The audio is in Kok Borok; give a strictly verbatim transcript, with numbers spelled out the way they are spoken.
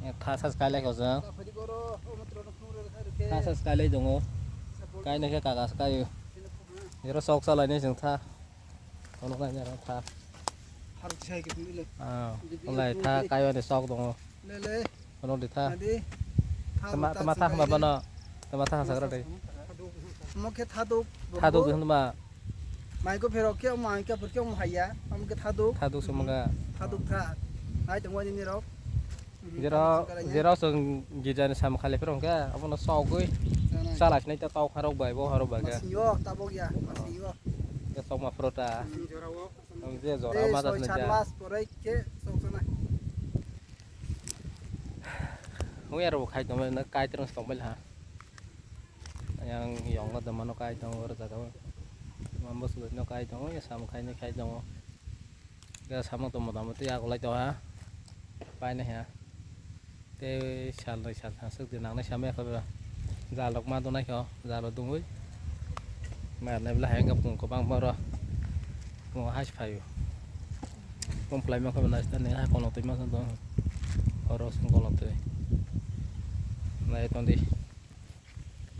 Tha sas kailai kho jang. Tha sas kailai dongo. Kainai khe kagas kaio. Jero sok salai ni jeng tha. Kono kainai jero tha. Haruk sai ke tuli le. Ah, ulai tha kaio ni sok dongo. Le le. Kono di tha. Tadi. Tama tama tha ma bano. Tama tha sakra de. Mo khe thaduk. Thaduk di hwnba. Mai ko phero khe mo ang khe phur khe mo haya. Am khe thaduk. Thaduk sumaga. Thaduk tha. Nai tong wani ni rok. Jero jero song gija ni sam khale phero khe abono sogwi. Chala sinai ta tau kharok bai bo harok bai khe. Masinyo tabok ya. Masinyo. Ke sok ma phro ta. Ang je jora ma das na ja. Mas porai khe sok sana. Wi aro khai tong na kai terang tong bai ha. Yang yongo de mano kai tongo oro jaga o. Mambo sugui no kai tongo, ya samung khai ni khai tongo. Ya samung to mota moti ya golai tongo ha. Pai nai ha. Tei sal nai sal ha suk di nang nai samung ya kho. Jal rok ma donai kho, jal rok dungui. Ma nai bla hai wngkha pung kwbang boro. Pung hai phaio. Pung phlai ma kho nai sta nai ha kono twi ma kho. Oro sung kono twi. Nai ton di.